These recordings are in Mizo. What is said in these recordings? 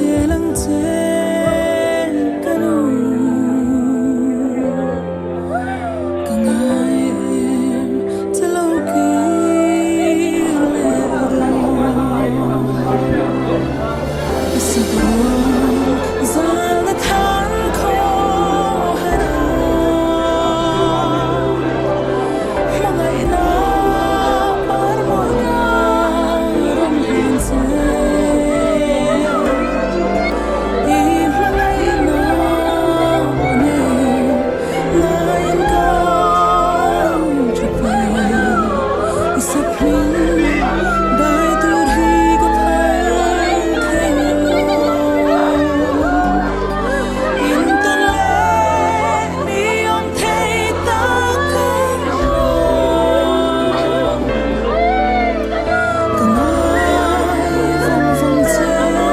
zel ang che ka nu. Ka ngai em che lo kir leh rawh. I saruang zalna than khaw her a, hmangaihna par mawi ka rawn hlen che. I hmangaihna aw nen ngaiin ka awm tha ve. I sakhming dai tur hi ka phal thei lo. In tawn leh mi awm thei tak ang rawh. Ka ngai vawng vawng che ka nu.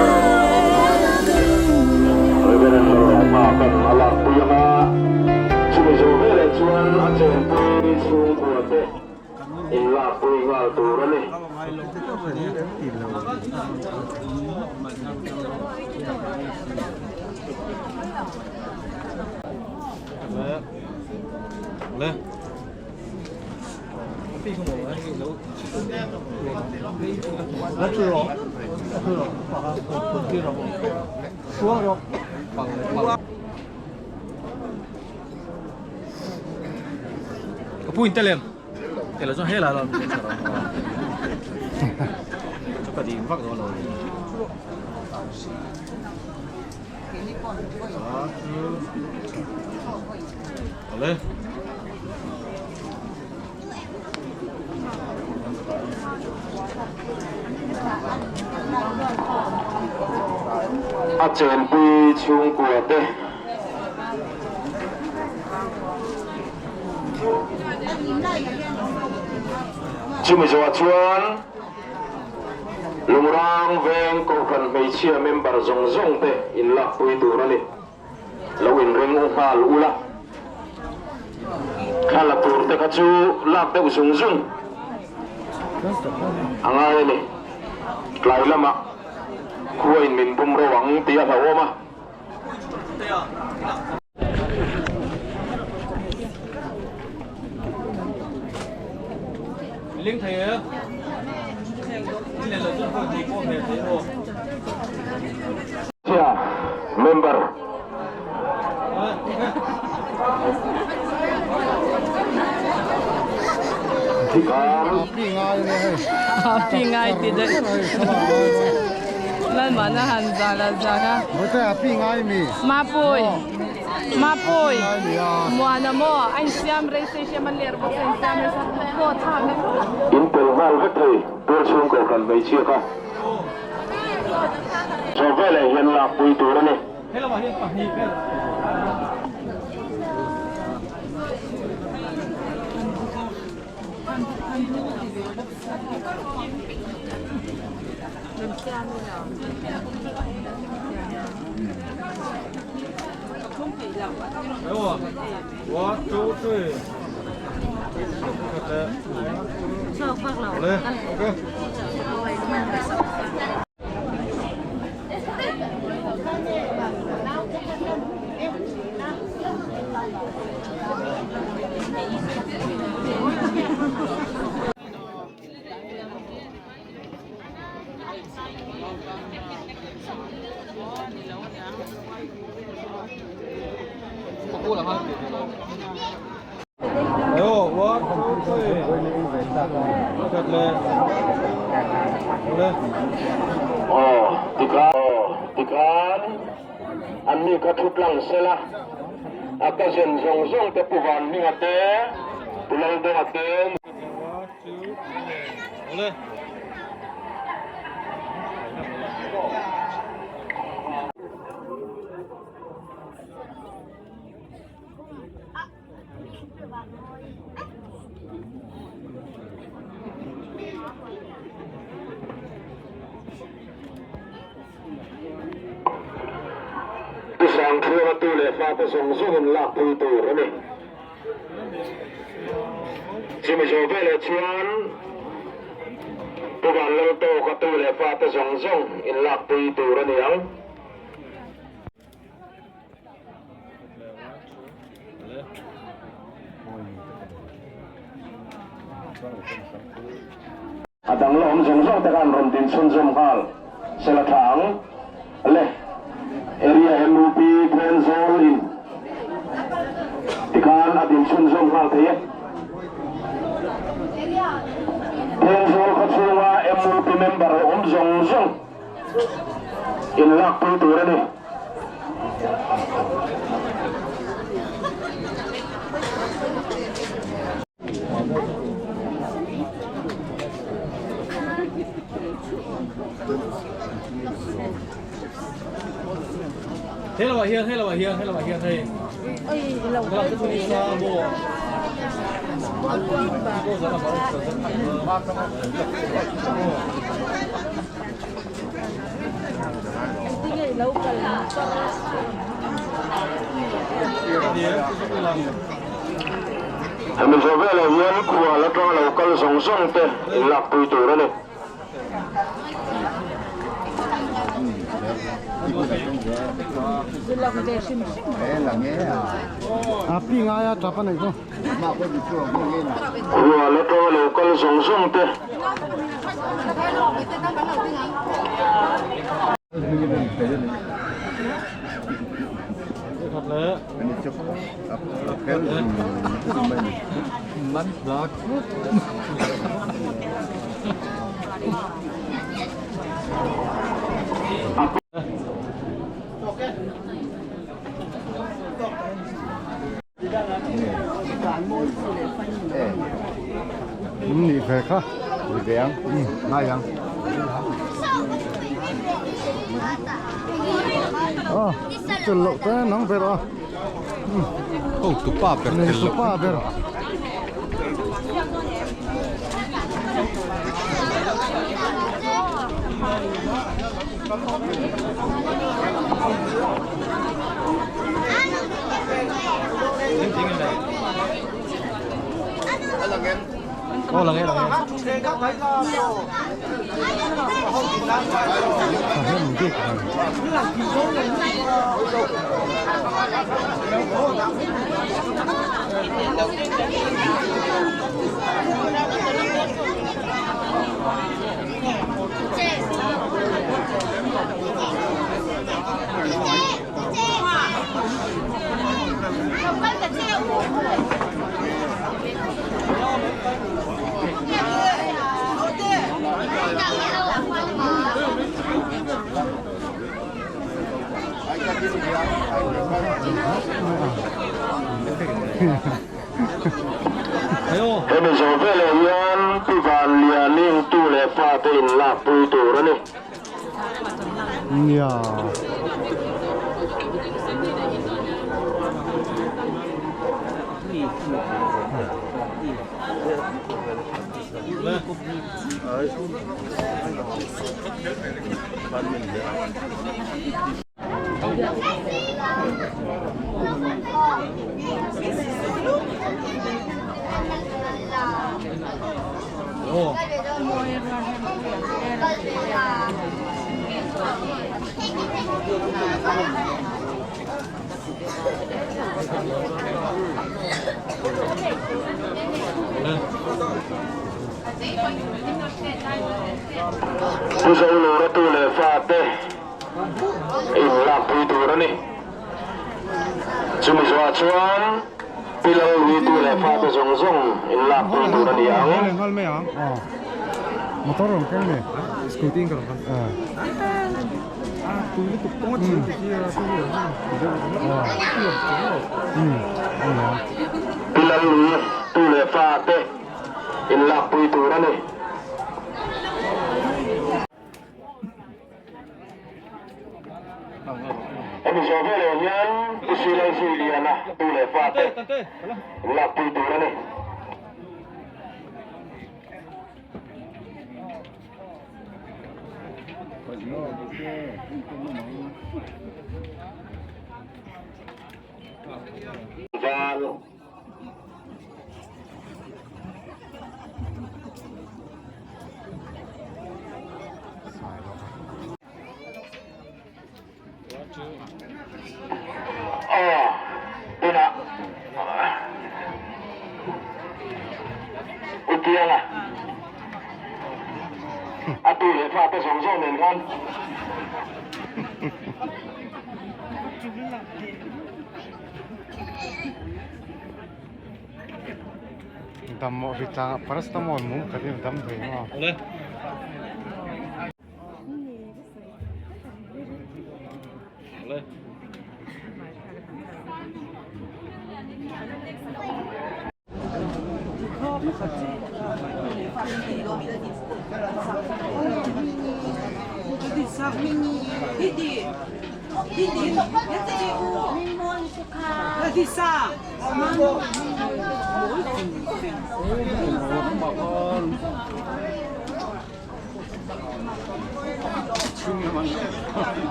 Reverend Lalroma kan a lakpui ang a, chumi zo veleh chuan a chenpui chhungkua te inlakpui nghal tur a ni. Ka pu in tel em? Tel chuan helai lam chu ka ding vak dawn lo. Awle. A chenpui chhungkua te. Chumi zawhah chuan Lungrang veng Kohhran hmeichhia member zawng zawng te inlakpui tur a ni. Lo inring u nghal ula, thla la tur te kha chu lak deuh zung zung a ngai a ni. Tlai lamah khua in min bum ro ang tih a hlauhawm a. Ling thei e. Chia member. Pi ngai ti daih. Lalmana han za la za kha. Mapui. Mapui. Muana maw a insiam rei se siam a ler bawk se insiam rei se pawh thlak na In tel nghal vek thei tual chhung kohhran hmeichhia kha. Chaw veleh hian lakpui tur a ni. One, two, three. Okay. Aw tikhan aw tikhan an ni kha thu tlang sela a cousin zawng zawng te Pu Vanhminga te Pu Laldenga te. Pu Sangthuama tu leh fate zawng zawng in lakpui tur a ni. Chumi zawh veleh chuan Pu Vanlaltawka tu leh fate zawng zawng in lakpui tur a ni ang. A dang la awm zawng zawng te khan rawn din chhunzawm nghal sela tha ang le. Area MUP Thenzawl in tikhan a din chhunzawm nghal thei e. Thenzawl khaw chhunga MUP member awm zawng zawng in lakpui tur a ni. He lamah hian, he lamah hian, he lamah hian hei. Hemi zawh velah hian khual atanga lo kal zawng zawng te inlakpui tur a ni. Khual atanga lo kal zawng zawng te. Ni ve kha ni ve ang ngai ang a tel loh te nang ber a Ho tupa ber nei tel loh tupa ber Aw lang e lang e. Thahnem bik ang. Hemi zawh veleh hian Pi Vanlianing tu leh fate inlakpui tur a ni. Nia. Pu Zolura tu leh fate inlakpui tur a ni. Chumi zawhah chuan Pi Lalui tu leh fate zawng zawng inlakpui tur a ni ang. Motor rawn keng ni. Scooty in ka rawn kal. Pi Lalui tu leh fate inlakpui tur a ni. Hemi zawh veleh hian Pu Silalzui Liana tu leh fate inlakpui tur a ni. Val. Aw, tunah Utianga. A tu leh fa te zawng zawng nen khan. Dam mawh hri tlangah paracetamol mum khat in a dam thei maw? Awle. Awle.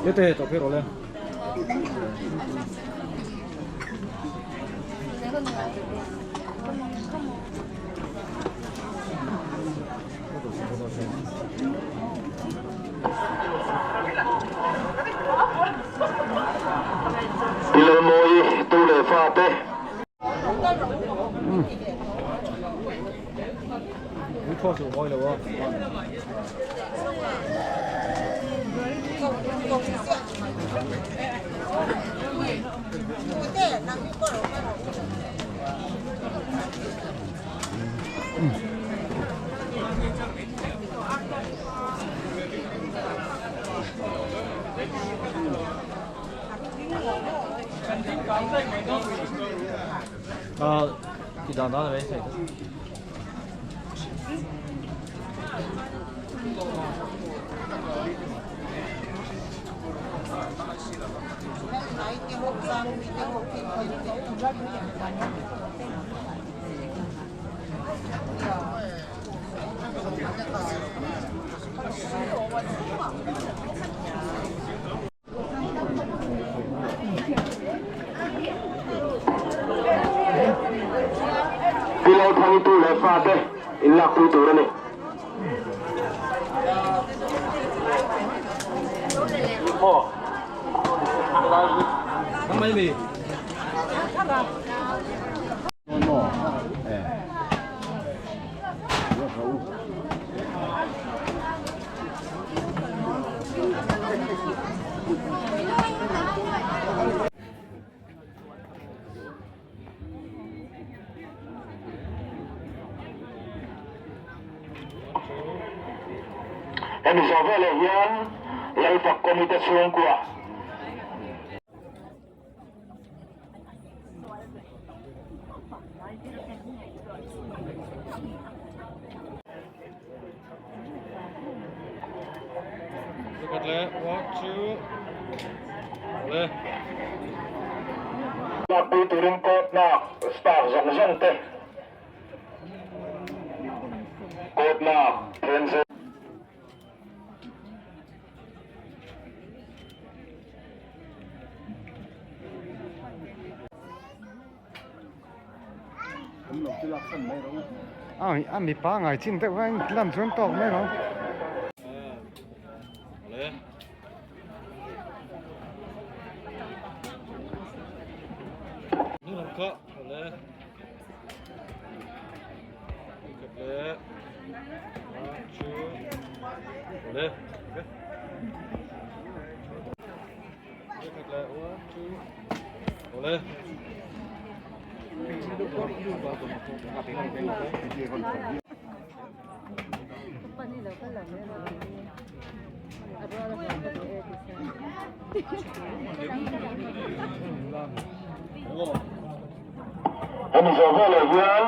Tete to phero le. Pi Lalmawii tu leh fa te. Ti dan dan a beisei. Pi Lalthangi tu leh fate in lakpui tur a ni. Hemi zawh veleh hian Lalfak Committee chhungkua. Lakpui turin kawtnak staff zawng zawng te kawtnak then. A mipa ngai chin deuh a lan chuan tawk mai lo. Hemi zawh veleh hian.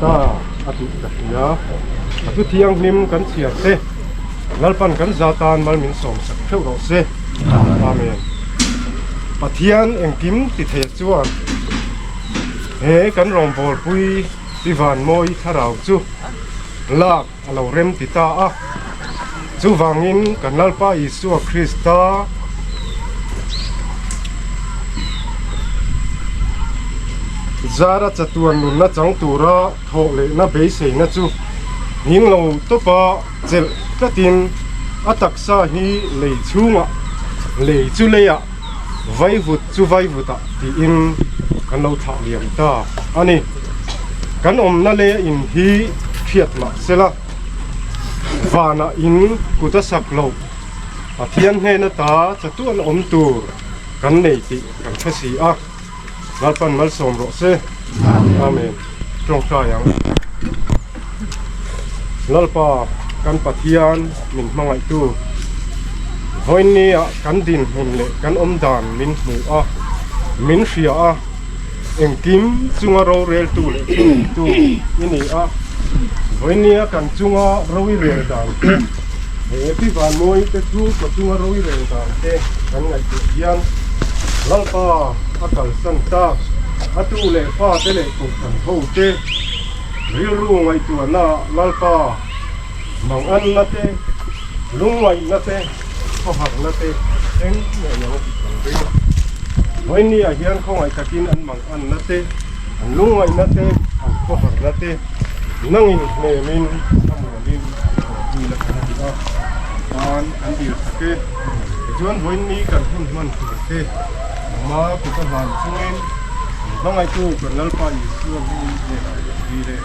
ta a tih ka hria. A thu thianghlim kan chhiar te Lalpan kan za tan mal min sawm sak theuh rawh se. Amen. Pathian engkim ti thei chuan he kan rawngbawlpui Pi Vanmawi thlarau chu lak a lo rem ti ta a. Chuvangin kan Lalpa Isua Krista zara chatuan nunna chang tura thawh lehna beiseina chu nghing lo tawpa chelh tlatin a taksa hi lei chhungah lei chu leiah vaivut chu vaivutah tiin kan lo thlah liam ta a ni. Kan awmna leh in hi hriat mah sela. Vanah in kut a sak loh, Pathian hnen ata chatuan awm tur kan nei tih kan hre si a, Lalpan malsawm rawh se. Amen. Tawngtai ang. Lalpa kan Pathian min hmangaihtu, vawiinnia kan dinhmun leh kan awmdan min hmu a, min hria a, Engkim chunga roreltu leh thuneitu i ni a, vawinia kan chunga roirel dan te, he Pi Vanmawi te chhungkaw chunga roirel dan te kan ngaihtuah hian Lalpa a kalsan tak, a tu leh fa te leh kohhran ho te rilru ngaihtuahna Lalpa manganna te, lungngaihna te, khawharna te thleng ngei ang tih kan ring. Vawinia hian khawngaih takin an manganna te, an lungngaihna te, an khawharna te nangin hnemin a muanin an thawhpui la kan ti a, tan an dil sak e. Tichuan vawiinni kan hun hman tur te nangma kut a hlan chungin min hmangaihtu kan Lalpa Isua hmingin hnenah kan dil e.